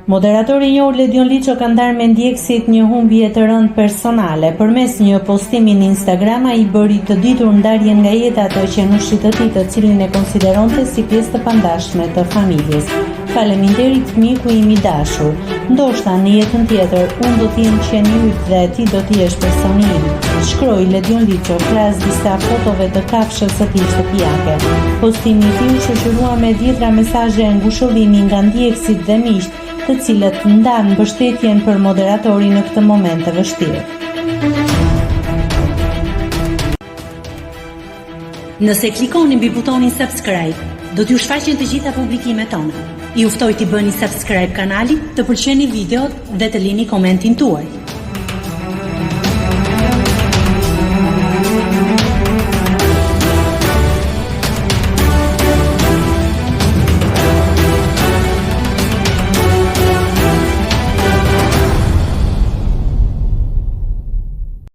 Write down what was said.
Moderatori i njohur Ledion Liço ka ndarë me ndjekësit një humbje të rëndë personale. Përmes një postimi në Instagram ai bëri të ditur ndarjen nga jeta të qenushit të tij, të cilin e konsideronte si pjesë të pandashme të familjes. Faleminderit miku im i dashur. Ndoshta në jetën tjetër unë do të jem qeni yt dhe ti do të jesh personi im, shkroi Ledion Liço krahas disa fotove të kafshës së tij shtëpiake. Postimi i tij u shoqërua me dhjetra mesazhe ngushëllimi nga ndjekësit dhe miqtë, të cilët ndanë mbështetjen për moderatorin në këtë moment të vështirë. Nëse klikoni mbi butonin subscribe, do t'ju shfaqen të gjitha publikimet tona. Ju ftoj t'i bëni subscribe kanalit, të pëlqeni videot dhe të lini komentin tuaj.